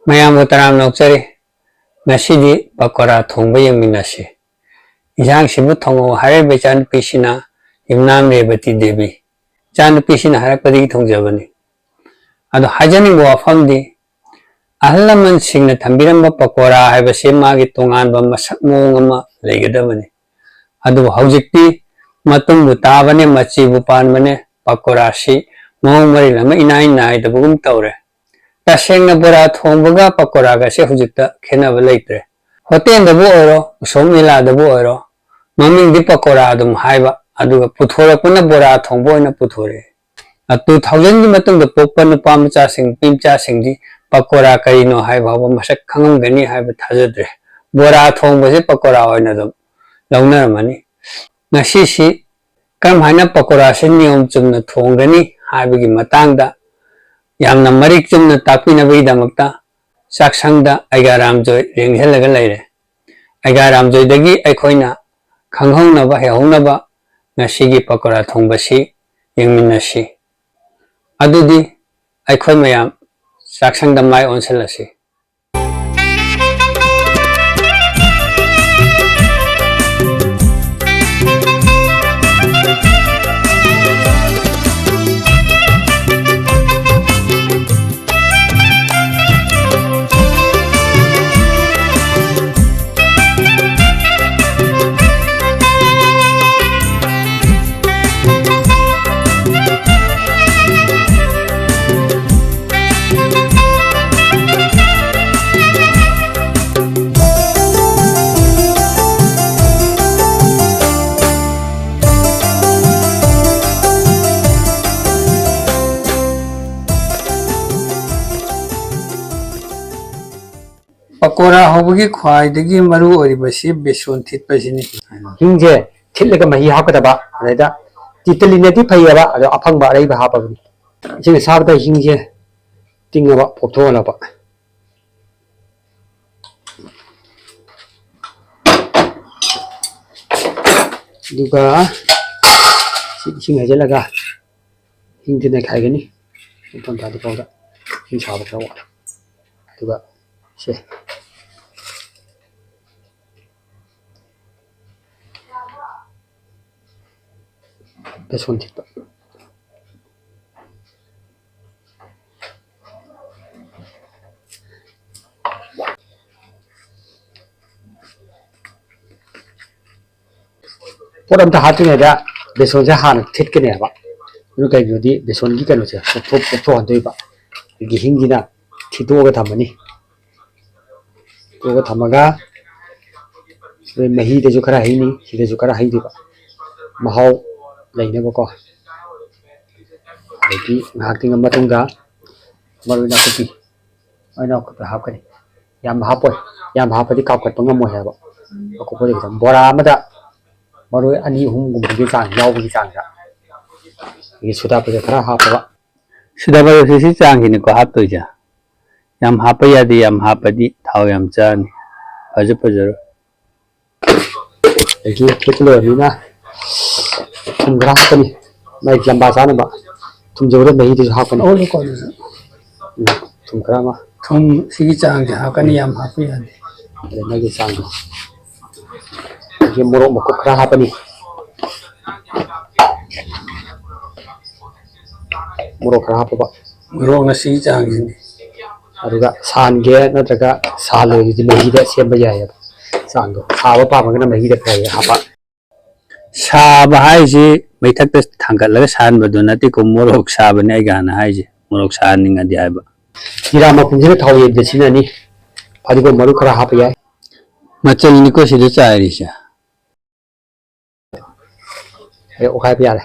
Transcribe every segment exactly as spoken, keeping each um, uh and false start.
ꯃꯌꯥꯝꯕꯨ ꯇꯔꯥꯝꯅ ꯑꯣꯛꯆꯔꯤ꯫ ꯉꯁꯤꯗꯤ ꯄꯀꯣꯔꯥ ꯊꯣꯡꯕ ꯌꯦꯡꯃꯤꯟꯅꯁꯤ꯫ ꯏꯟꯁꯥꯡꯁꯤꯕꯨ ꯊꯣꯡꯉꯣ ꯍꯥꯏꯔꯤꯕ ꯏꯆꯥꯅꯨꯄꯤꯁꯤꯅ ꯌꯨꯝꯅꯥꯝ ꯔꯦꯕꯇꯤ ꯗꯦꯕꯤ꯫ ꯏꯆꯥꯅꯨꯄꯤꯁꯤꯅ ꯍꯥꯏꯔꯛꯄꯗꯒꯤ ꯊꯣꯡꯖꯕꯅꯤ꯫ ꯑꯗꯣ ꯍꯥꯏꯖꯅꯤꯡꯕ ꯋꯥꯐꯝꯗꯤ, ꯑꯍꯜ ꯂꯃꯟꯁꯤꯡꯅ ꯊꯝꯕꯤꯔꯝꯕ ꯄꯀꯣꯔꯥ ꯍꯥꯏꯕꯁꯤ ꯃꯥꯒꯤ ꯇꯣꯉꯥꯟꯕ ꯃꯁꯛ ꯃꯑꯣꯡ ꯑꯃ ꯂꯩꯒꯗꯕꯅꯤ꯫ ꯑꯗꯨꯕꯨ ꯍꯧꯖꯤꯛꯇꯤ ꯃꯇꯨꯝꯕꯨ ꯇꯥꯕꯅꯦ, ꯃꯆꯤꯕꯨ ꯄꯥꯟꯕꯅꯦ, ꯄꯀꯣꯔꯥꯁꯤ ꯃꯑꯣꯡ ꯃꯔꯤꯜ ꯑꯃ ꯏꯅꯥꯏ ꯅꯥꯏꯗꯕꯒꯨꯝ ꯇꯧꯔꯦ꯫ ꯇꯁꯦꯡꯅ ꯕꯣꯔꯥ ꯊꯣꯡꯕꯒ ꯄꯀꯣꯔꯥꯒꯁꯦ ꯍꯧꯖꯤꯛꯇ ꯈꯦꯠꯅꯕ ꯂꯩꯇ꯭ꯔꯦ꯫ ꯍꯣꯇꯦꯜꯗꯕꯨ ꯑꯣꯏꯔꯣ, ꯎꯁꯣꯞ ꯃꯦꯂꯥꯗꯕꯨ ꯑꯣꯏꯔꯣ, ꯃꯃꯤꯡꯗꯤ ꯄꯀꯣꯔꯥ ꯑꯗꯨꯝ ꯍꯥꯏꯕ, ꯑꯗꯨꯒ ꯄꯨꯊꯣꯔꯛꯄꯅ ꯕꯣꯔꯥ ꯊꯣꯡꯕ ꯑꯣꯏꯅ ꯄꯨꯊꯣꯔꯛꯑꯦ꯫ ꯑ, two thousand ꯒꯤ ꯃꯇꯨꯡꯗ ꯄꯣꯛꯄ ꯅꯨꯄꯥ ꯃꯆꯥꯁꯤꯡ, ꯅꯨꯄꯤ ꯃꯆꯥꯁꯤꯡꯗꯤ ꯄꯀꯣꯔꯥ ꯀꯔꯤꯅꯣ ꯍꯥꯏꯕ ꯐꯥꯎꯕ ꯃꯁꯛ ꯈꯪꯉꯝꯒꯅꯤ ꯍꯥꯏꯕ ꯊꯥꯖꯗ꯭ꯔꯦ꯫ ꯕꯣꯔꯥ ꯊꯣꯡꯕꯁꯦ ꯄꯀꯣꯔꯥ ꯑꯣꯏꯅ ꯑꯗꯨꯝ ꯂꯧꯅꯔꯝꯃꯅꯤ꯫ ꯉꯁꯤꯁꯤ ꯀꯔꯝ ꯍꯥꯏꯅ ꯄꯀꯣꯔꯥꯁꯦ ꯅꯤꯌꯣꯝ ꯆꯨꯝꯅ ꯊꯣꯡꯒꯅꯤ ꯍꯥꯏꯕꯒꯤ ꯃꯇꯥꯡꯗ ꯌꯥꯝꯅ ꯃꯔꯤꯛ ꯆꯨꯝꯅ ꯇꯥꯛꯄꯤꯅꯕꯒꯤꯗꯃꯛꯇ ꯆꯥꯛꯁꯪꯗ ꯑꯩꯒꯥ ꯔꯥꯝꯖꯣꯏ ꯂꯦꯡꯁꯤꯜꯂꯒ ꯂꯩꯔꯦ꯫ ꯑꯩꯒꯥ ꯔꯥꯝꯖꯣꯏꯗꯒꯤ ꯑꯩꯈꯣꯏꯅ ꯈꯪꯍꯧꯅꯕ, ꯍꯩꯍꯧꯅꯕ ꯉꯁꯤꯒꯤ ꯄꯀꯣꯔꯥ ꯊꯣꯡꯕꯁꯤ ꯌꯦꯡꯃꯤꯟꯅꯁꯤ꯫ ꯑꯗꯨꯗꯤ ꯑꯩꯈꯣꯏ ꯃꯌꯥꯝ ꯆꯥꯛꯁꯪꯗ ꯃꯥꯏ ꯑꯣꯟꯁꯤꯜꯂꯁꯤ꯫ ꯄꯀꯣꯔꯥ ꯍꯧꯕꯒꯤ ꯈ꯭ꯋꯥꯏꯗꯒꯤ ꯃꯔꯨ ꯑꯣꯏꯔꯤꯕꯁꯤ ꯕꯦꯁꯣꯟ ꯊꯤꯠꯄꯁꯤꯅꯤ꯫ ꯍꯤꯡꯁꯦ ꯊꯤꯠꯂꯒ ꯃꯍꯤ ꯍꯥꯞꯀꯗꯕ, ꯑꯗꯩꯗ ꯇꯤꯇꯂꯤꯅꯗꯤ ꯐꯩꯌꯦꯕ, ꯑꯗꯣ ꯑꯐꯪꯕ ꯑꯔꯩꯕ ꯍꯥꯞꯄꯕꯅꯤ꯫ ꯏꯁꯤꯡ ꯑꯁꯥꯕꯗ ꯍꯤꯡꯁꯦ ꯇꯤꯡꯉꯕ ꯄꯣꯞꯊꯣꯛꯍꯜꯂꯕ꯫ ꯑꯗꯨꯒ ꯁꯤ ꯏꯁꯤꯡ ꯍꯩꯖꯤꯜꯂꯒ ꯍꯤꯡꯗꯤ ꯅꯩꯈꯥꯏꯒꯅꯤ꯫ ꯃꯐꯝ ꯇꯥꯗ꯭ꯔꯤ ꯐꯥꯎꯗ ꯍꯤꯡ ꯁꯥꯕ ꯈꯔ ꯋꯥꯠꯂꯦ꯫ ꯑꯗꯨꯒ ꯁꯦ, ꯕꯦꯁꯣꯟ ꯊꯤꯠꯄ꯫ ꯄꯣꯠ ꯑꯝꯇ ꯍꯥꯞꯇ꯭ꯔꯤꯉꯩꯗ ꯕꯦꯁꯣꯟꯁꯦ ꯍꯥꯟꯅ ꯊꯤꯠꯀꯅꯦꯕ꯫ ꯑꯗꯨ ꯀꯩꯒꯤꯅꯣꯗꯤ ꯕꯦꯁꯣꯟꯒꯤ ꯀꯩꯅꯣꯁꯦ ꯄꯣꯞꯊꯣꯛ-, ꯄꯣꯞꯊꯣꯛꯍꯟꯗꯣꯏꯕ꯫ ꯑꯗꯒꯤ ꯍꯤꯡꯁꯤꯅ ꯊꯤꯠꯇꯣꯛꯑꯒ ꯊꯝꯃꯅꯤ꯫ ꯊꯤꯠꯇꯣꯛꯑꯒ ꯊꯝꯃꯒ ꯃꯍꯤꯗꯁꯨ ꯈꯔ ꯍꯩꯅꯤ, ꯁꯤꯗꯁꯨ ꯈꯔ ꯍꯩꯗꯣꯏꯕ, ꯃꯍꯥꯎ ꯂꯩꯅꯕꯀꯣ꯫ ꯑꯗꯒꯤ ꯉꯥꯏꯍꯥꯛꯇꯪ ꯃꯇꯨꯡꯗ ꯃꯔꯣꯏ ꯅꯥꯀꯨꯞꯄꯤ, ꯃꯔꯣꯏ ꯅꯥꯀꯨꯞꯄꯤ ꯍꯥꯞꯀꯅꯤ꯫ ꯌꯥꯝ ꯍꯥꯞꯄꯣꯏ, ꯌꯥꯝ ꯍꯥꯞꯄꯗꯤ ꯀꯥꯞꯈꯠꯄ ꯉꯝꯃꯣꯏ ꯍꯥꯏꯕ꯫ ꯑꯀꯨꯞꯄꯗ ꯈꯤꯇꯪ, ꯕꯣꯔꯥ ꯑꯃꯗ ꯃꯔꯣꯏ ꯑꯅꯤ ꯑꯍꯨꯝꯒꯨꯝꯕꯒꯤ ꯆꯥꯡ ꯌꯥꯎꯕꯒꯤ ꯆꯥꯡꯗ꯫ ꯑꯗꯒꯤ ꯁꯣꯗꯥ ꯕꯥꯏꯒꯞ ꯈꯔ ꯍꯥꯞꯄꯕ꯫ ꯁꯣꯗꯥ ꯕꯥꯏꯒꯞꯁꯦ ꯁꯤ ꯆꯥꯡꯁꯤꯅꯤꯀꯣ ꯍꯥꯞꯇꯣꯏꯁꯦ꯫ ꯌꯥꯝ ꯍꯥꯞꯄ ꯌꯥꯗꯦ, ꯌꯥꯝ ꯍꯥꯞꯄꯗꯤ ꯊꯥꯎ ꯌꯥꯝ ꯆꯥꯅꯤ, ꯐꯁꯨ ꯐꯖꯔꯣꯏ꯫ ꯑꯗꯒꯤ ꯐꯨꯠꯄ ꯂꯣꯏꯔꯕꯅꯤꯅ ꯊꯨꯝ ꯈꯔ ꯍꯥꯞꯀꯅꯤ, ꯃꯥꯏ ꯂꯝꯕꯥ ꯆꯥꯅꯕ꯫ ꯊꯨꯝꯁꯦ ꯍꯣꯔꯦꯟ ꯃꯍꯤꯗꯁꯨ ꯍꯥꯞꯀꯅꯤ꯫ ꯑꯣꯜꯂꯨꯀꯣ ꯑꯗꯨꯁꯨ꯫ ꯎꯝ, ꯊꯨꯝ ꯈꯔ ꯑꯃ꯫ ꯊꯨꯝ ꯁꯤꯒꯤ ꯆꯥꯡꯁꯦ ꯍꯥꯞꯀꯅꯤ, ꯌꯥꯝ ꯍꯥꯞꯄ ꯌꯥꯗꯦ꯫ ꯑꯗꯩ ꯃꯥꯒꯤ ꯆꯥꯡꯗꯣ꯫ ꯑꯗꯒꯤ ꯃꯣꯔꯣꯛ ꯃꯀꯨꯞ ꯈꯔ ꯍꯥꯞꯄꯅꯤ꯫ ꯃꯣꯔꯣꯛ ꯈꯔ ꯍꯥꯞꯄꯕ꯫ ꯃꯣꯔꯣꯛꯅ ꯁꯤꯒꯤ ꯆꯥꯡꯁꯤꯅꯤ꯫ ꯑꯗꯨꯒ ꯁꯥꯍꯟꯒꯦ ꯅꯠꯇ꯭ꯔꯒ ꯁꯥꯍꯜꯂꯣꯏꯒꯦꯗꯤ ꯃꯍꯤꯗ ꯁꯦꯝꯕ ꯌꯥꯏꯑꯕ꯫ ꯆꯥꯡꯗꯣ ꯁꯥꯕ ꯄꯥꯝꯃꯒꯅ ꯃꯍꯤꯗ ꯈꯔ ꯍꯦꯛ ꯍꯥꯞꯄ꯫ ꯁꯥꯕ ꯍꯥꯏꯁꯤ ꯃꯩꯊꯛꯇ ꯊꯥꯡꯒꯠꯂꯒ ꯁꯥꯍꯟꯕꯗꯨ ꯅꯠꯇꯦꯀꯣ, ꯃꯣꯔꯣꯛ ꯁꯥꯕꯅꯤ ꯑꯩꯒ ꯍꯥꯟꯅ ꯍꯥꯏꯁꯦ, ꯃꯣꯔꯣꯛ ꯁꯥꯍꯟꯅꯤꯡꯉꯗꯤ ꯍꯥꯏꯕ꯫ ꯖꯤꯔꯥ ꯃꯄꯨꯝꯁꯤꯅ ꯊꯥꯎ ꯌꯩꯕꯗ ꯁꯤꯖꯤꯟꯅꯅꯤ꯫ ꯐꯗꯤꯒꯣꯝ ꯃꯔꯨ ꯈꯔ ꯍꯥꯞꯄ ꯌꯥꯏ꯫ ꯃꯆꯜꯅꯤꯀꯣ ꯁꯤꯗ ꯆꯥꯏꯔꯤꯁꯦ꯫ ꯑꯗꯩ ꯑꯣꯠꯈꯥꯏꯕ ꯌꯥꯔꯦ꯫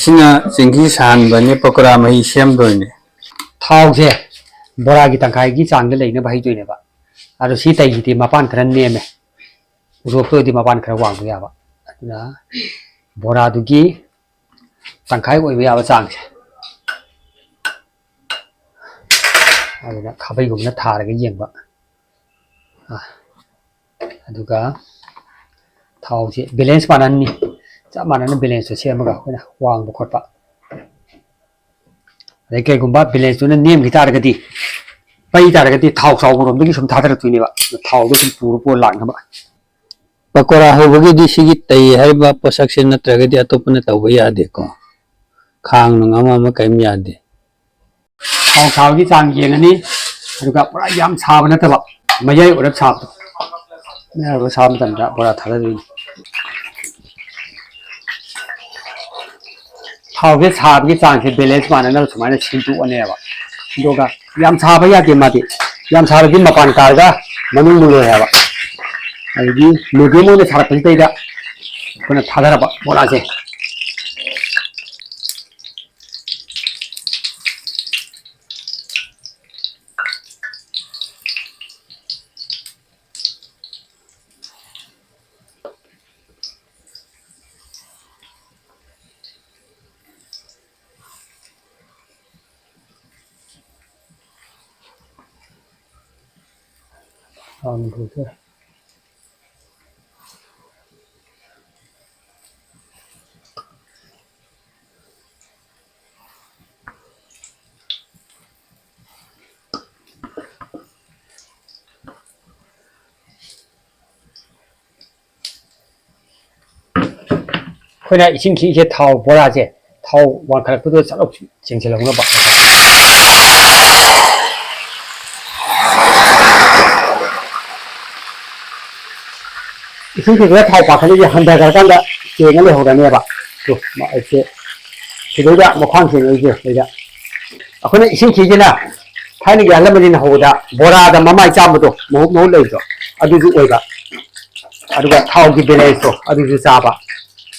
ꯁꯤꯅ ꯆꯦꯡꯍꯤ ꯁꯥꯍꯟꯕꯅꯤ, ꯄꯀꯣꯔꯥ ꯃꯍꯤ ꯁꯦꯝꯗꯣꯏꯅꯤ꯫ ꯊꯥꯎꯁꯦ ꯕꯣꯔꯥꯒꯤ ꯇꯪꯈꯥꯏꯒꯤ ꯆꯥꯡꯗ ꯂꯩꯅꯕ ꯍꯩꯗꯣꯏꯅꯦꯕ꯫ ꯑꯗꯣ ꯁꯤ ꯇꯩꯁꯤꯗꯤ ꯃꯄꯥꯟ ꯈꯔ ꯅꯦꯝꯃꯦ, ꯎꯁꯣꯞꯇ ꯑꯣꯏꯔꯗꯤ ꯃꯄꯥꯟ ꯈꯔ ꯋꯥꯡꯕ ꯌꯥꯕ꯫ ꯑꯗꯨꯅ ꯕꯣꯔꯥꯗꯨꯒꯤ ꯇꯪꯈꯥꯏ ꯑꯣꯏꯕ ꯌꯥꯕ ꯆꯥꯡꯁꯦ꯫ ꯑꯗꯨꯅ ꯈꯥꯕꯩꯒꯨꯝꯕꯅ ꯊꯥꯔꯒ ꯌꯦꯡꯕ꯫ ꯑꯥ, ꯑꯗꯨꯒ ꯊꯥꯎꯁꯦ balance ꯃꯥꯟꯅꯍꯟꯅꯤ꯫ ꯆꯞ ꯃꯥꯟꯅꯅ ꯕꯦꯂꯦꯟꯁꯇꯣ ꯁꯦꯝꯃꯒ ꯑꯩꯈꯣꯏꯅ ꯋꯥꯡꯕ ꯈꯣꯠꯄ꯫ ꯑꯗꯩ ꯀꯩꯒꯨꯝꯕ ꯕꯦꯂꯦꯟꯁꯇꯨꯅ ꯅꯦꯝꯈꯤ ꯇꯥꯔꯒꯗꯤ, ꯄꯩ ꯇꯥꯔꯒꯗꯤ ꯊꯥꯎ ꯆꯥꯎꯕꯔꯣꯝꯗꯒꯤ ꯁꯨꯝ ꯊꯥꯗꯔꯛꯇꯣꯏꯅꯦꯕ꯫ ꯊꯥꯎꯗꯣ ꯑꯗꯨꯝ ꯄꯨꯔ ꯄꯨꯔ ꯂꯥꯛꯅꯕ꯫ ꯄꯀꯣꯔꯥ ꯍꯧꯕꯒꯤꯗꯤ ꯁꯤꯒꯤ ꯇꯩ ꯍꯥꯏꯔꯤꯕ ꯄꯣꯠꯁꯛꯁꯦ ꯅꯠꯇ꯭ꯔꯒꯗꯤ ꯑꯇꯣꯞꯄꯅ ꯇꯧꯕ ꯌꯥꯗꯦꯀꯣ꯫ ꯈꯥꯡ ꯅꯨꯡ ꯑꯃ ꯑꯃ ꯀꯔꯤꯝ ꯌꯥꯗꯦ꯫ ꯊꯥꯎ ꯁꯥꯕꯒꯤ ꯆꯥꯡ ꯌꯦꯡꯉꯅꯤ꯫ ꯑꯗꯨꯒ ꯄꯨꯔꯥ ꯌꯥꯝ ꯁꯥꯕ ꯅꯠꯇꯕ, ꯃꯌꯥꯏ ꯑꯣꯏꯔꯞ ꯁꯥꯕꯗꯣ꯫ ꯃꯌꯥꯏ ꯑꯣꯏꯔꯞ ꯁꯥꯕ ꯃꯇꯝꯗ ꯕꯣꯔꯥ ꯊꯥꯗꯗꯣꯏꯅꯤ꯫ ꯊꯥꯎꯁꯦ ꯁꯥꯕꯒꯤ ꯆꯥꯡꯁꯦ ꯕꯦꯂꯦꯟꯁ ꯃꯥꯟꯅꯅꯕ ꯁꯨꯃꯥꯏꯅ ꯁꯤꯟꯗꯣꯛꯑꯅꯦꯕ꯫ ꯑꯗꯨꯒ ꯌꯥꯝ ꯁꯥꯕ ꯌꯥꯗꯦ ꯃꯥꯗꯤ꯫ ꯌꯥꯝ ꯁꯥꯔꯗꯤ ꯃꯄꯥꯟ ꯀꯥꯔꯒ ꯃꯅꯨꯡ ꯃꯨꯜꯂꯣꯏ ꯍꯥꯏꯕ꯫ ꯑꯗꯒꯤ ꯃꯦꯗꯤꯌꯝ ꯑꯣꯏꯅ ꯁꯥꯔꯛꯄꯁꯤꯗꯩꯗ ꯑꯩꯈꯣꯏꯅ ꯊꯥꯗꯔꯕ ꯕꯣꯔꯥꯁꯦ꯫ ꯍꯥꯟꯅ ꯂꯣꯏꯗꯣꯔꯦ꯫ ꯑꯩꯈꯣꯏꯅ ꯏꯁꯤꯡ ꯈꯤꯛꯏꯁꯦ ꯊꯥꯎ ꯕꯣꯔꯥꯁꯦ, ꯊꯥꯎ ꯋꯥꯡꯈꯠꯂꯛꯄꯗꯨꯗ ꯆꯞ ꯂꯥꯎ ꯆꯦꯡꯁꯤꯜꯍꯧꯅꯕ꯫ ꯏꯁꯤꯡ ꯈꯤꯛꯄꯗ ꯊꯥꯎ ꯄꯥꯈꯠꯂꯤꯁꯦ ꯍꯟꯊꯈ꯭ꯔꯀꯥꯟꯗ ꯆꯦꯡꯉ ꯂꯩꯍꯧꯔꯅꯦꯕ꯫ ꯇꯨ, ꯃꯥ-, ꯑꯩꯁꯦ ꯁꯤꯗꯩꯗ ꯃꯈ꯭ꯋꯥꯡ ꯆꯦꯡꯉꯛꯏꯁꯦ ꯁꯤꯗꯩꯗ꯫ ꯑꯩꯈꯣꯏꯅ ꯏꯁꯤꯡ ꯈꯤꯛꯏꯁꯤꯅ ꯊꯥꯏꯅꯒꯤ ꯑꯍꯜ ꯂꯃꯟꯁꯤꯡꯅ ꯍꯧꯕꯗ ꯕꯣꯔꯥꯗ ꯃꯃꯥꯏ ꯆꯥꯝꯕꯗꯣ, ꯃꯍꯨꯠ ꯃꯍꯨꯠ ꯂꯩꯕꯗꯣ, ꯑꯗꯨꯁꯨ ꯑꯣꯏꯕ꯫ ꯑꯗꯨꯒ ꯊꯥꯎꯒꯤ ꯕꯦꯂꯦꯟꯁꯇꯣ ꯑꯗꯨꯁꯨ ꯆꯥꯕ꯫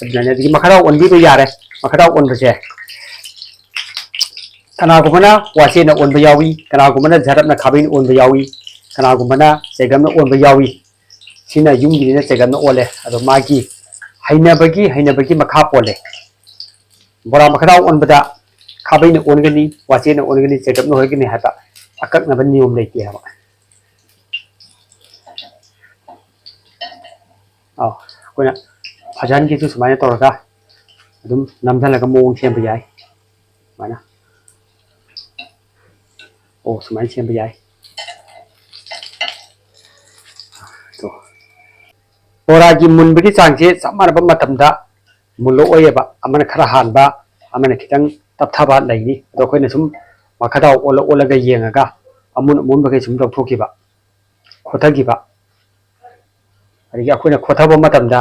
ꯑꯗꯨꯅꯅꯦ꯫ ꯑꯗꯒꯤ ꯃꯈꯥꯗ ꯑꯣꯟꯕꯤꯕ ꯌꯥꯔꯦ꯫ ꯃꯈꯥꯗ ꯑꯣꯟꯕꯁꯦ ꯀꯅꯥꯒꯨꯝꯕꯅ ꯋꯥꯆꯦꯅ ꯑꯣꯟꯕ ꯌꯥꯎꯏ, ꯀꯅꯥꯒꯨꯝꯕꯅ ꯖꯔꯞꯅ ꯈꯥꯕꯩꯅ ꯑꯣꯟꯕ ꯌꯥꯎꯏ, ꯀꯅꯥꯒꯨꯝꯕꯅ ꯆꯦꯒꯞꯅ ꯑꯣꯟꯕ ꯌꯥꯎꯏ꯫ ꯁꯤꯅ ꯌꯨꯝꯒꯤꯅꯤꯅ ꯆꯦꯒꯞꯅ ꯑꯣꯜꯂꯦ꯫ ꯑꯗꯣ ꯃꯥꯒꯤ ꯍꯩꯅꯕꯒꯤ, ꯍꯩꯅꯕꯒꯤ ꯃꯈꯥ ꯄꯣꯜꯂꯦ꯫ ꯕꯣꯔꯥ ꯃꯈꯥꯗ ꯑꯣꯟꯕꯗ ꯈꯥꯕꯩꯅ ꯑꯣꯟꯒꯅꯤ, ꯋꯥꯆꯦꯅ ꯑꯣꯟꯒꯅꯤ, ꯆꯦꯒꯞꯅ ꯑꯣꯟꯒꯅꯤ ꯍꯥꯏꯕ ꯑꯀꯛꯅꯕ ꯅꯤꯌꯣꯝ ꯂꯩꯇꯦ ꯍꯥꯏꯕ꯫ ꯑꯥꯎ, ꯑꯩꯈꯣꯏꯅ ꯐꯖꯍꯟꯒꯦꯁꯨ ꯁꯨꯃꯥꯏꯅ ꯇꯧꯔꯒ ꯑꯗꯨꯝ ꯅꯝꯁꯤꯜꯂꯒ ꯃꯑꯣꯡ ꯁꯦꯝꯕ ꯌꯥꯏ꯫ ꯁꯨꯃꯥꯏꯅ꯫ ꯑꯣ, ꯁꯨꯃꯥꯏꯅ ꯁꯦꯝꯕ ꯌꯥꯏ꯫ ꯑꯗꯣ ꯕꯣꯔꯥꯒꯤ ꯃꯨꯟꯕꯒꯤ ꯆꯥꯡꯁꯦ ꯆꯞ ꯃꯥꯟꯅꯕ ꯃꯇꯝꯗ ꯃꯨꯜꯂꯛꯑꯣꯏꯌꯦꯕ꯫ ꯑꯃꯅ ꯈꯔ ꯍꯥꯟꯕ, ꯑꯃꯅ ꯈꯤꯇꯪ ꯇꯞꯊꯕ ꯂꯩꯅꯤ꯫ ꯑꯗꯣ ꯑꯩꯈꯣꯏꯅ ꯁꯨꯝ ꯃꯈꯥꯗ ꯑꯣꯜꯂ ꯑꯣꯜꯂꯒ ꯌꯦꯡꯉꯒ ꯑꯃꯨꯟ ꯑꯃꯨꯟꯕꯈꯩ ꯁꯨꯝ ꯂꯧꯊꯣꯛꯈꯤꯕ, ꯈꯣꯠꯊꯈꯤꯕ꯫ ꯑꯗꯒꯤ ꯑꯩꯈꯣꯏꯅ ꯈꯣꯠꯊꯕ ꯃꯇꯝꯗ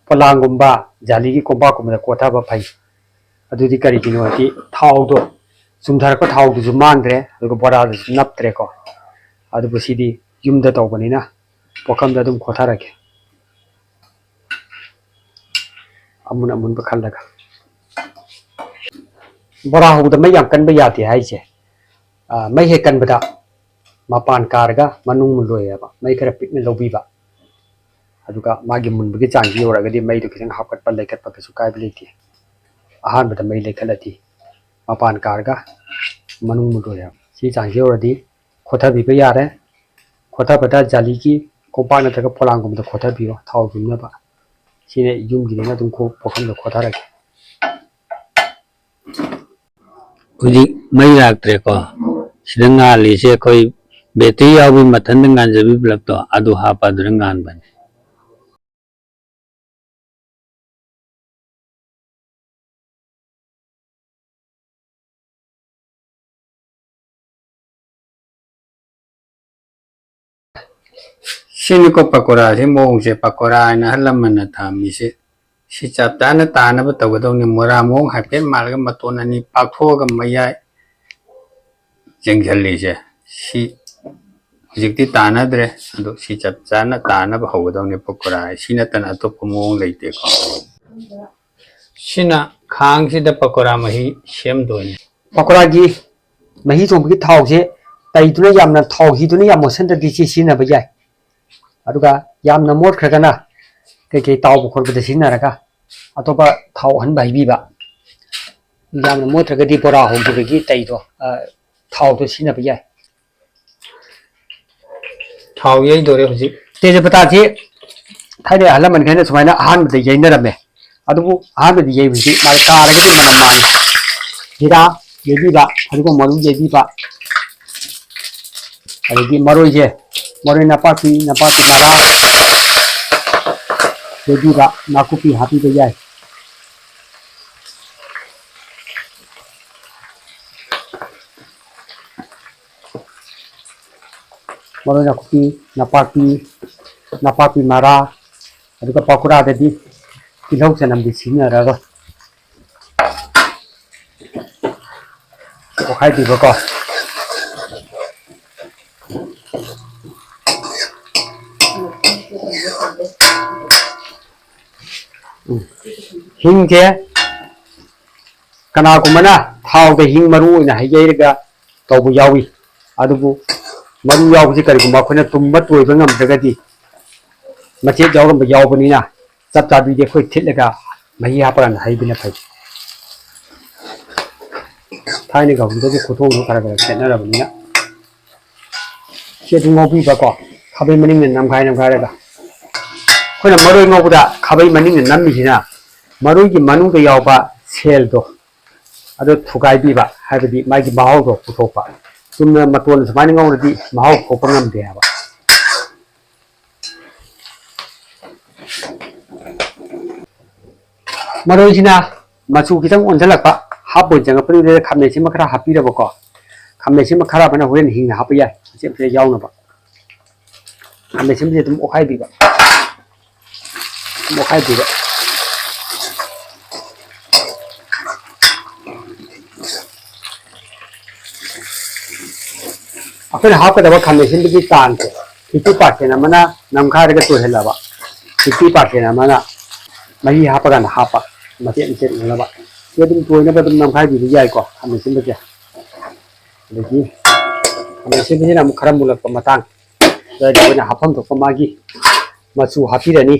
ꯄꯣꯂꯥꯡꯒꯨꯝꯕ ꯖꯥꯂꯤꯒꯤ ꯀꯣꯝꯄꯥꯛꯀꯨꯝꯕꯗ ꯀꯣꯠꯊꯕ ꯐꯩ꯫ ꯑꯗꯨꯗꯤ ꯀꯔꯤꯒꯤꯅꯣ ꯍꯥꯏꯗꯤ ꯊꯥꯎꯗꯣ, ꯆꯨꯝꯊꯔꯛꯄ ꯊꯥꯎꯗꯨꯁꯨ ꯃꯥꯡꯗ꯭ꯔꯦ, ꯑꯗꯨꯒ ꯕꯣꯔꯥꯗꯨꯁꯨ ꯅꯞꯇ꯭ꯔꯦꯀꯣ꯫ ꯑꯗꯨꯕꯨ ꯁꯤꯗꯤ ꯌꯨꯝꯗ ꯇꯧꯕꯅꯤꯅ ꯄꯨꯈꯝꯗ ꯑꯗꯨꯝ ꯈꯣꯠꯊꯔꯒꯦ, ꯑꯃꯨꯟ ꯑꯃꯨꯟꯕ ꯈꯜꯂꯒ꯫ ꯕꯣꯔꯥ ꯍꯧꯕꯗ ꯃꯩ ꯌꯥꯝ ꯀꯟꯕ ꯌꯥꯗꯦ ꯍꯥꯏꯁꯦ, ꯑ, ꯃꯩ ꯍꯦꯛ ꯀꯟꯕꯗ ꯃꯄꯥꯟ ꯀꯥꯔꯒ ꯃꯅꯨꯡ ꯃꯨꯜꯂꯣꯏꯌꯦꯕ꯫ ꯃꯩ ꯈꯔ ꯄꯤꯛꯅ ꯂꯧꯕꯤꯕ, ꯑꯗꯨꯒ ꯃꯥꯒꯤ ꯃꯨꯟꯕꯒꯤ ꯆꯥꯡꯁꯤ ꯌꯧꯔꯒꯗꯤ ꯃꯩꯗꯣ ꯈꯤꯇꯪ ꯍꯥꯞꯀꯠꯄ ꯂꯩꯈꯠꯄ ꯀꯩꯁꯨ ꯀꯥꯏꯕ ꯂꯩꯇꯦ꯫ ꯑꯍꯥꯟꯕꯗ ꯃꯩ ꯂꯩꯈꯠꯂꯗꯤ ꯃꯄꯥꯟ ꯀꯥꯔꯒ ꯃꯅꯨꯡ ꯃꯨꯠꯂꯣꯏ ꯍꯥꯏꯕ꯫ ꯁꯤ ꯆꯥꯡꯁꯤ ꯌꯧꯔꯗꯤ ꯈꯣꯊꯕꯤꯕ ꯌꯥꯔꯦ꯫ ꯈꯣꯊꯕꯗ ꯖꯥꯂꯤꯒꯤ ꯀꯣꯝꯄꯥꯛ ꯅꯠꯇ꯭ꯔꯒ ꯄꯣꯂꯥꯡꯒꯨꯝꯕꯗ ꯈꯣꯊꯕꯤꯌꯣ, ꯊꯥꯎ ꯌꯨꯝꯅꯕ꯫ ꯁꯤꯅ ꯌꯨꯝꯒꯤꯅꯤꯅ ꯑꯗꯨꯝ ꯈꯣ-, ꯄꯣꯈꯝꯗ ꯈꯣꯊꯔꯒꯦ꯫ ꯍꯧꯖꯤꯛ ꯃꯩ ꯂꯥꯛꯇ꯭ꯔꯦꯀꯣ꯫ ꯁꯤꯗ ꯉꯥꯜꯂꯤꯁꯦ ꯑꯩꯈꯣꯏ ꯕꯦꯇ꯭ꯔꯤ ꯌꯥꯎꯕꯤ ꯃꯊꯟꯗ ꯉꯥꯟꯖꯕꯤ ꯕ꯭ꯂꯕꯇꯣ, ꯑꯗꯨ ꯍꯥꯞꯄ ꯑꯗꯨꯅ ꯉꯥꯟꯕꯅꯤ꯫ ꯁꯤꯅꯤꯀꯣ ꯄꯀꯣꯔꯥꯁꯤ ꯃꯑꯣꯡꯁꯦ, ꯄꯀꯣꯔꯥ ꯍꯥꯏꯅ ꯑꯍꯜ ꯂꯃꯟꯅ ꯊꯝꯃꯤꯁꯦ꯫ ꯁꯤ ꯆꯞ ꯆꯥꯅ ꯇꯥꯅꯕ ꯇꯧꯒꯗꯧꯅꯤ꯫ ꯃꯣꯔꯥ ꯃꯑꯣꯡ ꯍꯥꯏꯐꯦꯠ ꯃꯥꯜꯂꯒ ꯃꯇꯣꯟ ꯑꯅꯤ ꯄꯥꯛꯊꯣꯛꯑꯒ ꯃꯌꯥꯏ ꯌꯦꯡꯁꯤꯜꯂꯤꯁꯦ꯫ ꯁꯤ ꯍꯧꯖꯤꯛꯇꯤ ꯇꯥꯅꯗ꯭ꯔꯦ, ꯑꯗꯣ ꯁꯤ ꯆꯞ ꯆꯥꯅ ꯇꯥꯅꯕ ꯍꯧꯒꯗꯧꯅꯤ ꯄꯀꯣꯔꯥ꯫ ꯁꯤ ꯅꯠꯇꯅ ꯑꯇꯣꯞꯄ ꯃꯑꯣꯡ ꯂꯩꯇꯦꯀꯣ꯫ ꯁꯤꯅ ꯈꯥꯡꯁꯤꯗ ꯄꯀꯣꯔꯥ ꯃꯍꯤ ꯁꯦꯝꯗꯣꯏꯅꯤ꯫ ꯄꯀꯣꯔꯥꯒꯤ ꯃꯍꯤ ꯊꯣꯡꯕꯒꯤ ꯊꯥꯎꯁꯦ ꯇꯩꯗꯨꯅ ꯌꯥꯝꯅ, ꯊꯥꯎ ꯍꯤꯗꯨꯅ ꯌꯥꯝ ꯃꯣꯠꯁꯤꯟꯗ꯭ꯔꯗꯤ ꯁꯤ ꯁꯤꯖꯤꯟꯅꯕ ꯌꯥꯏ꯫ ꯑꯗꯨꯒ ꯌꯥꯝꯅ ꯃꯣꯠꯈ꯭ꯔꯒꯅ ꯀꯩꯀꯩ ꯇꯥꯎꯕ ꯈꯣꯠꯄꯗ ꯁꯤꯖꯤꯟꯅꯔꯒ ꯑꯇꯣꯞꯄ ꯊꯥꯎ ꯑꯍꯟꯕ ꯍꯩꯕꯤꯕ꯫ ꯌꯥꯝꯅ ꯃꯣꯠꯇ꯭ꯔꯒꯗꯤ ꯕꯣꯔꯥ ꯍꯧꯈꯤꯕꯒꯤ ꯇꯩꯗꯣ, ꯑ, ꯊꯥꯎꯗꯣ ꯁꯤꯖꯤꯟꯅꯕ ꯌꯥꯏ꯫ ꯊꯥꯎ ꯌꯩꯗꯣꯔꯦ ꯍꯧꯖꯤꯛ꯫ ꯇꯦꯖꯄꯇꯥꯁꯤ ꯊꯥꯏꯅ ꯑꯍꯜ ꯂꯃꯟꯈꯩꯅ ꯁꯨꯃꯥꯏꯅ ꯑꯍꯥꯟꯕꯗ ꯌꯩꯅꯔꯝꯃꯦ꯫ ꯑꯗꯨꯕꯨ ꯑꯍꯥꯟꯕꯗꯤ ꯌꯩꯕꯁꯤꯗꯤ ꯃꯥꯅ ꯀꯥꯔꯒꯗꯤ ꯃꯅꯝ ꯃꯥꯡꯉꯤ꯫ ꯖꯤꯔꯥ ꯌꯩꯕꯤꯕ, ꯐꯗꯤꯒꯣꯝ ꯃꯔꯨ ꯌꯩꯕꯤꯕ, ꯑꯗꯒꯤ ꯃꯔꯣꯏꯁꯦ, ꯃꯔꯣꯏ ꯅꯄꯥꯛꯄꯤ, ꯅꯄꯥꯛꯄꯤ ꯃꯔꯥ ꯌꯩꯕꯤꯕ, ꯅꯥꯀꯨꯞꯄꯤ ꯍꯥꯞꯄꯤꯕ ꯌꯥꯏ꯫ ꯃꯔꯣꯏ ꯅꯥꯀꯨꯞꯄꯤ, ꯅꯄꯥꯛꯄꯤ, ꯅꯄꯥꯛꯄꯤ ꯃꯔꯥ, ꯑꯗꯨꯒ ꯄꯀꯣꯔꯥꯗꯗꯤ ꯇꯤꯜꯍꯧ ꯆꯅꯝꯗꯤ ꯁꯤꯖꯤꯟꯅꯔꯔꯣꯏ꯫ ꯑꯣꯠꯈꯥꯏꯕꯤꯕꯀꯣ꯫ ꯎꯝ꯫ ꯍꯤꯡꯁꯦ ꯀꯅꯥꯒꯨꯝꯕꯅ ꯊꯥꯎꯗ ꯍꯤꯡ ꯃꯔꯨ ꯑꯣꯏꯅ ꯍꯩꯖꯩꯔꯒ ꯇꯧꯕ ꯌꯥꯎꯏ꯫ ꯑꯗꯨꯕꯨ ꯃꯔꯨ ꯌꯥꯎꯕꯁꯤ ꯀꯔꯤꯒꯨꯝꯕ ꯑꯩꯈꯣꯏꯅ ꯇꯨꯝꯕ ꯇꯣꯏꯕ ꯉꯝꯗ꯭ꯔꯒꯗꯤ, ꯃꯆꯦꯠ ꯌꯥꯎꯔꯝꯕ ꯌꯥꯎꯕꯅꯤꯅ, ꯆꯞ ꯆꯥꯕꯤꯗꯤ ꯑꯩꯈꯣꯏ ꯊꯤꯠꯂꯒ ꯃꯍꯤ ꯍꯥꯞꯄꯀꯥꯟꯗ ꯍꯩꯕꯅ ꯐꯩ꯫ ꯊꯥꯏꯅꯒ ꯍꯧꯖꯤꯛꯀꯒꯤ ꯈꯨꯊꯣꯡꯗꯣ ꯈꯔ ꯈꯔ ꯈꯦꯠꯅꯔꯕꯅꯤꯅ꯫ ꯁꯤ ꯑꯗꯨꯝ ꯉꯧꯕꯤꯕꯀꯣ, ꯈꯥꯕꯩ ꯃꯅꯤꯡꯅ ꯅꯝꯈꯥꯏ ꯅꯝꯈꯥꯏꯔꯒ꯫ ꯑꯩꯈꯣꯏꯅ ꯃꯔꯣꯏ ꯉꯧꯕꯗ ꯈꯥꯕꯩ ꯃꯅꯤꯡꯅ ꯅꯝꯃꯤꯁꯤꯅ ꯃꯔꯣꯏꯒꯤ ꯃꯅꯨꯡꯗ ꯌꯥꯎꯕ ꯁꯦꯜꯗꯣ, ꯑꯗꯨ ꯊꯨꯒꯥꯏꯕꯤꯕ, ꯍꯥꯏꯕꯗꯤ ꯃꯥꯒꯤ ꯃꯍꯥꯎꯗꯣ ꯄꯨꯊꯣꯛꯄ꯫ ꯆꯨꯝꯅ ꯃꯇꯣꯟ ꯁꯨꯃꯥꯏꯅ ꯉꯧꯔꯗꯤ ꯃꯍꯥꯎ ꯊꯣꯛꯄ ꯉꯝꯗꯦ ꯍꯥꯏꯕ꯫ ꯃꯔꯣꯏꯁꯤꯅ ꯃꯆꯨ ꯈꯤꯇꯪ ꯑꯣꯟꯁꯤꯜꯂꯛꯄ, half boil ꯆꯪꯉꯛꯄꯗꯨꯗ ꯈꯥꯃꯦꯟ ꯑꯁꯤꯟꯕ ꯈꯔ ꯍꯥꯞꯄꯤꯔꯕꯀꯣ꯫ ꯈꯥꯃꯦꯟ ꯑꯁꯤꯟꯕ ꯈꯔ ꯑꯃꯅ ꯍꯣꯔꯦꯟ ꯍꯤꯡꯅ ꯍꯥꯞꯄ ꯌꯥꯏ, ꯃꯆꯦꯠ ꯃꯆꯦꯠ ꯌꯥꯎꯅꯕ꯫ ꯈꯥꯃꯦꯟ ꯑꯁꯤꯟꯕꯁꯦ ꯑꯗꯨꯝ ꯑꯣꯠꯈꯥꯏꯕꯤꯕ, ꯑꯗꯨꯝ ꯑꯣꯠꯈꯥꯏꯕꯤꯕ꯫ ꯑꯩꯈꯣꯏꯅ ꯍꯥꯞꯀꯗꯕ ꯈꯥꯃꯦꯟ ꯑꯁꯤꯟꯕꯒꯤ ꯆꯥꯡꯁꯦ, fifty percent ꯑꯃꯅ ꯅꯝꯈꯥꯏꯔꯒ ꯇꯣꯏꯍꯜꯂꯕ, fifty percent ꯑꯃꯅ ꯃꯍꯤ ꯍꯥꯞꯄꯀꯥꯟꯗ ꯍꯥꯞꯄ, ꯃꯆꯦꯠ ꯃꯆꯦꯠ ꯑꯣꯏꯅꯕ꯫ ꯁꯤ ꯑꯗꯨꯝ ꯇꯣꯏꯅꯕ ꯑꯗꯨꯝ ꯅꯝꯈꯥꯏꯕꯤꯕ ꯌꯥꯏꯀꯣ, ꯈꯥꯃꯦꯟ ꯑꯁꯤꯟꯕꯁꯦ꯫ ꯑꯗꯒꯤ ꯈꯥꯃꯦꯟ ꯑꯁꯤꯟꯕꯁꯤꯅ ꯑꯃꯨꯛ ꯈꯔ ꯃꯨꯜꯂꯛꯄ ꯃꯇꯥꯡ ꯑꯗꯨꯋꯥꯏꯗ ꯑꯩꯈꯣꯏꯅ ꯍꯥꯞꯐꯝ ꯊꯣꯛꯄ ꯃꯥꯒꯤ ꯃꯆꯨ ꯍꯥꯞꯄꯤꯔꯅꯤ꯫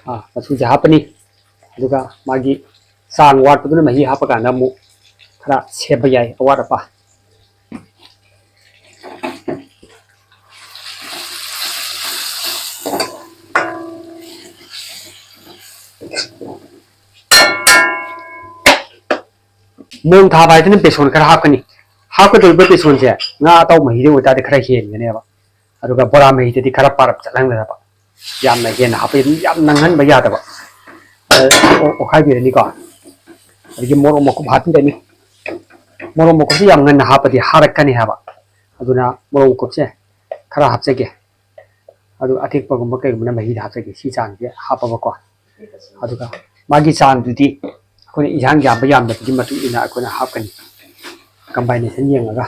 ꯑꯥ, ꯃꯆꯨꯁꯦ ꯍꯥꯞꯄꯅꯤ꯫ ꯑꯗꯨꯒ ꯃꯥꯒꯤ ꯆꯥꯡ ꯋꯥꯠꯄꯗꯨꯅ ꯃꯍꯤ ꯍꯥꯞꯄꯀꯥꯟꯗ ꯑꯃꯨꯛ ꯈꯔ ꯁꯦꯝꯕ ꯌꯥꯏ, ꯑꯋꯥꯠ ꯑꯄꯥ꯫ ꯃꯣꯡ ꯊꯥꯕ ꯍꯥꯏꯗꯅ ꯕꯦꯁꯣꯟ ꯈꯔ ꯍꯥꯞꯀꯅꯤ꯫ ꯍꯥꯞꯀꯗꯧꯔꯤꯕ ꯕꯦꯁꯣꯟꯁꯦ ꯉꯥ ꯑꯇꯥꯎ ꯃꯍꯤꯗ ꯑꯣꯏꯇꯥꯔꯗꯤ ꯈꯔ ꯍꯦꯟꯒꯅꯦꯕ, ꯑꯗꯨꯒ ꯕꯣꯔꯥ ꯃꯍꯤꯗꯗꯤ ꯈꯔ ꯄꯥꯔꯞ ꯆꯠꯍꯟꯒꯗꯕ꯫ ꯌꯥꯝꯅ ꯍꯦꯟꯅ ꯍꯥꯞꯄ, ꯌꯥꯝ ꯅꯪꯍꯟꯕ ꯌꯥꯗꯕ꯫ ꯑ, ꯑꯣ-, ꯑꯣꯠꯈꯥꯏꯕꯤꯔꯅꯤꯀꯣ꯫ ꯑꯗꯒꯤ ꯃꯣꯔꯣꯛ ꯃꯀꯨꯞ ꯍꯥꯞꯄꯤꯔꯅꯤ꯫ ꯃꯣꯔꯣꯛ ꯃꯀꯨꯞꯁꯤ ꯌꯥꯝ ꯉꯟꯅ ꯍꯥꯞꯄꯗꯤ ꯍꯥꯔꯛꯀꯅꯤ ꯍꯥꯏꯕ, ꯑꯗꯨꯅ ꯃꯣꯔꯣꯛ ꯃꯀꯨꯞꯁꯦ ꯈꯔ ꯍꯥꯞꯆꯒꯦ꯫ ꯑꯗꯨ ꯑꯇꯦꯛꯄꯒꯨꯝꯕ ꯀꯩꯒꯨꯝꯕꯅ ꯃꯍꯤꯗ ꯍꯥꯞꯆꯒꯦ꯫ ꯁꯤ ꯆꯥꯡꯁꯦ ꯍꯥꯞꯄꯕꯀꯣ꯫ ꯑꯗꯨꯒ ꯃꯥꯒꯤ ꯆꯥꯡꯗꯨꯗꯤ ꯑꯩꯈꯣꯏꯅ ꯏꯟꯁꯥꯡ ꯌꯥꯝꯕ ꯌꯥꯝꯗꯕꯒꯤ ꯃꯇꯨꯡ ꯏꯟꯅ ꯑꯩꯈꯣꯏꯅ ꯍꯥꯞꯀꯅꯤ, ꯀꯝꯕꯥꯏꯅꯦꯁꯟ ꯌꯦꯡꯉꯒ꯫